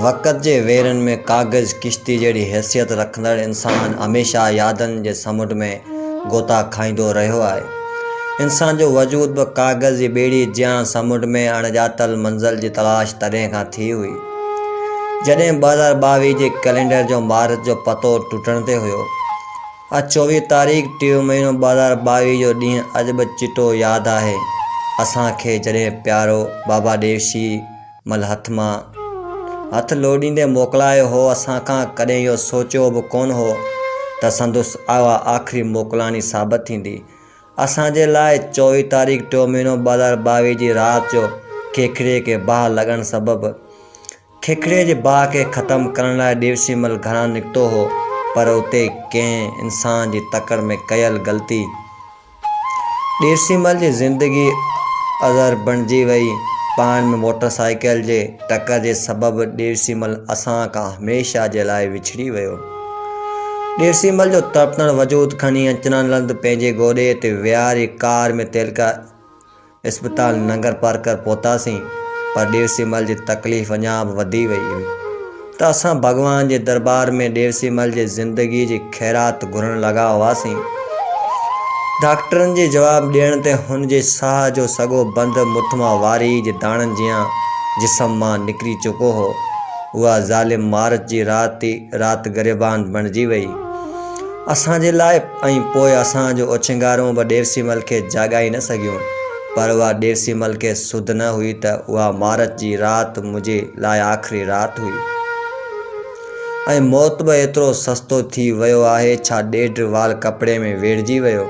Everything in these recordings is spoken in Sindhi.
وقت جي ويرن ۾ ڪاغذ ڪشتي جهڙي حيثيت رکندڙ انسان هميشه يادن جي سمنڊ ۾ غوطا کائيندو رهيو آهي. انسان جو وجود به ڪاغذ جي ٻيڙي جيان سمنڊ ۾ اڻ ڄاتل منزل جي تلاش تڏهن کان ٿي هئي، جڏهن 2022 جي ڪئلينڊر جو مارچ جو پتو ٽٽڻ تي هيو. اڄ 24 تاريخ ٽيون مهينو 2022 جو ڏينهن اڄ به چٽو ياد آهي اسان کي، جڏهن پيارو بابا ڏيوشي مل هٿ مان هٿ لوڏيندي موڪلايو هو. اسان کان ڪڏهن اهو سوچيو به ڪونه هو ته سندس اها آخري موڪلاڻي ثابت ٿيندي. اسان جي لاء 24 تاريخ ٽيون مهينو 2022 جي رات جو کيکڙي کي باهه لڳڻ سبب کيکڙي جي باهه کي ختم ڪرڻ لاء ڏيوسي مل گهران نڪتو هو پر اتي ڪنهن انسان جي تڪڙ ۾ ڪيل غلطي ڏيرسيمل جي زندگي اظهر بڻجي وئي. پاڻ ۾ موٽر سائيڪل جي ٽڪر جي سبب ڏيرسيمل اسان کان هميشه جي لاء وڇڙي ويو. ڏيرسيمل جو تڙپندڙ وجود کڻي اچنانند پنهنجي گوڏي تي ويهاري ڪار ۾ تيلڪا اسپتال ننگرپارڪر پهتاسين پر ڏيوسي مل جي تڪليف اڃا به وڌي وئي هئي ته اسان ڀڳوان جي درٻار ۾ ڏيوسي مل جي زندگي جي خيرات گهرڻ لڳا هئاسين. ڊاڪٽرن جي جواب ڏيڻ تي هن جي ساهه جو سڳو بند مٺ مان واري جي داڻن جيان جسم مان نڪري چڪو هو. اها ظالم مارچ جي رات ئي رات گريبان بڻجي وئي. اسان جي لاء ۽ پوء اسان جون اوڇنگارون به ڏيوسيمل کي جاڳائي نه سگهيون، پر اها ڏيوسيمل کي سڌ نه هئي ته اها مارچ جي رات منهنجي لاء آخري رات هئي. ۽ موت به ايترو سستو ٿي ويو آهي ڇا ڏيڍ وال ڪپڙي ۾ ويڙهجي ويو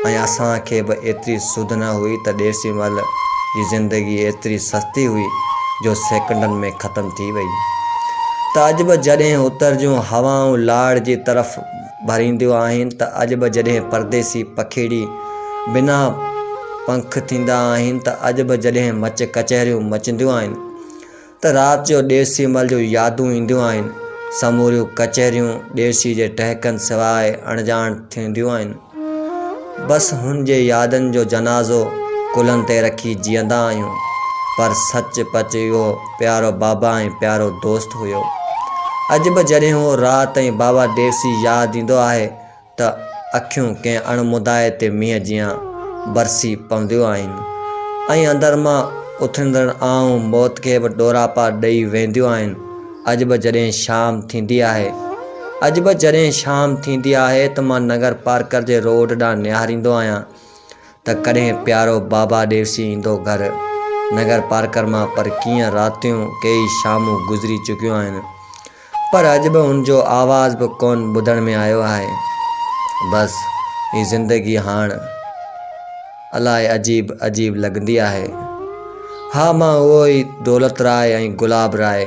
۽ اسان کي به ايتري سڌ نه هئي ته ڏيوسيمل جي زندگي ايتري سستي هئي جو سيڪنڊن ۾ ختم ٿي وئي ته اڄ به جڏهن اتر جون هوائون لاڙ جي طرف ڀرينديون آهن ته اڄ به جڏهن پرديسي پکيڙي بنا پنک ٿيندا آهن ته اڄ به جڏهن مچ ڪچهريون مچنديون آهن ته رات جو ڏيسي مل جون يادون اينديون آهن. سموريون ڪچهريون ڏيسي جي ٽهڪن سواء اڻڄاڻ ٿينديون آهن. بس هن جي يادن جو جنازو ڪلهن تي رکي جيئندا آهيون. پر سچ پچ اهو پيارو بابا ۽ پيارو دوست هيو. اڄ به جڏهن اهو رات ۽ بابا ڏيسي ياد ايندو آهي ته اکيون ڪنهن اڻ مدائي تي مينهن جيان برسي پونديون آهن ۽ اندر مان اٿندڙ آهون موت کي به ڏوراپا ڏئي وينديون آهن. اڄ به جڏهن شام ٿيندي آهي. اڄ به جڏهن شام ٿيندي آهي ته مان ننگر پارڪر جي روڊ ڏانهن نهاريندو آهيان ته ڪڏهن پيارو بابا ڏيوسي ايندو گهر ننگر پارڪر مان پر ڪيئن راتيون ڪيئي شامون گذري چڪيون آهن پر اڄ به ان جو آواز به ڪونه ٻڌڻ ۾ آيو آهي. بس هي زندگي هاڻ الائي عجيب عجيب لڳندي آهي. ها مان اهو ئي دولت راء ۽ گلاب راء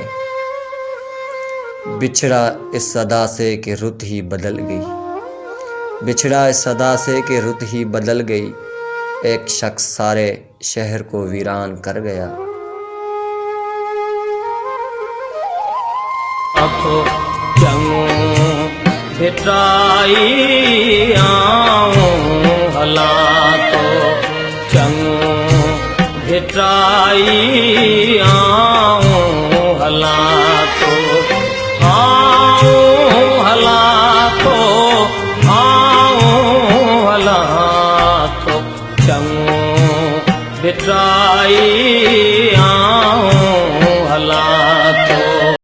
بڇڙا اس ادا سي ڪي رت هي بدل گئي بڇڙا اس ادا سي ڪي رت هي بدل گئي ايڪ شخص ساري شهر ڪو ويران ڪر گيا. اٿو چڱو ڀٽائي آئون هلان ٿو چڱو ڀٽائي آئون هلان ٿو آئون هلان ٿو آئون هلان ٿو چڱو ڀٽائي آئون هلان ٿو.